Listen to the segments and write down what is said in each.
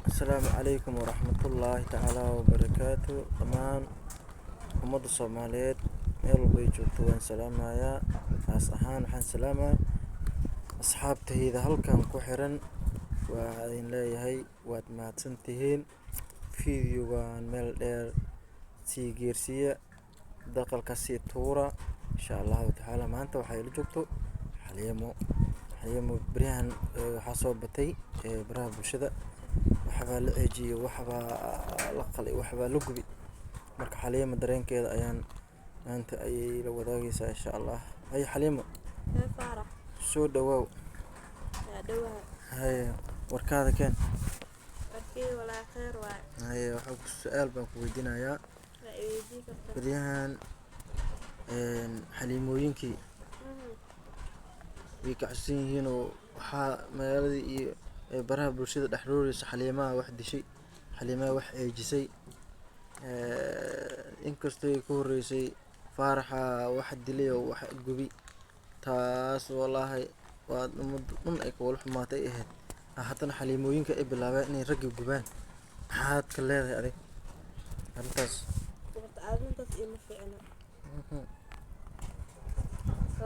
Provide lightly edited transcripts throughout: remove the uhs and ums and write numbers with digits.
Asalaamu calaykum waraxmatullaahi tacaala wabarakaatu. Dhammaan ummadda Soomaaliyeed meel walba ay joogto waan salaamayaa. Khaas ahaan waxaan salaamaa asxaabtayda halkan ku xiran. Waxaa idin leeyahay waad mahadsantihiin. Videogan meel dheer sii geersiiya, daqalka sii tuura, insha Allahu tacaala. Maanta waxaa ila joogto Xaliimo. Xaliimo, beryahan waxaa soo batay baraha bulshada, waxbaa la ceejiyey, waxbaa la qalay, waxbaa la gubi. Marka Xaliimo dareenkeeda ayaan maanta ayay la wadaagaysaa, insha Allah. Hay Xaliimo. Hee Faarax. Soo dhawaaw. Yaa dhawaha. Haye, warkaada keen. Warkii walaa khayr waay. Haye, waxa ku su-aal baan ku weydiinayaa. Waa i weydii kartaa. Beryahan xaliimooyinkii way kacsan yihiin oo waxaa magaaladii iyo baraha bulshada dhex rooreysa Xaliimaha wax dishay, Xaliimaha wax ceejisay. Inkastoo ay ka horeysay Faaraxa wax dilay oo wax gubi, taas wallaahi waa ummadda dhan ay kawala xumaatay ay ahayd. Haddana xaliimooyinka ay bilaabeen inay ragga gubaan. Maxaad ka leedahay adig arrintaas? Horta arrintaas ima fiicna.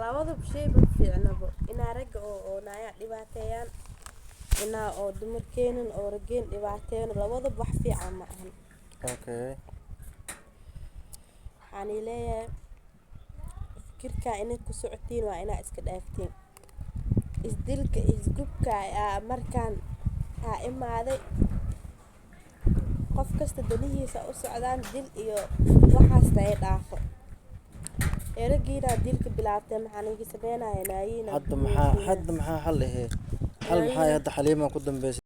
Labadaba shay ma fiicnabo. Inaa ragga oo naayaa dhibaateeyaan, inaa oo dumarkeenan oo raggeen dhibaateeyaan, labadaba wax fiican ma ahan. Waxaan ii leeyahay fikirkaa inay ku socotiin waa inaa iska dhaaftiin. Isdilka isgubka aa markaan aa imaaday, qof kasta danihiisa u socdaan, dil iyo waxaas ay dhaafo. Ee raggiina dilka bilaabtay, maxaa niga sameynaya naayiina? Hadda maxaa xal ahayd? Xal maxaa? Hadda Xaliima ku dambeysay.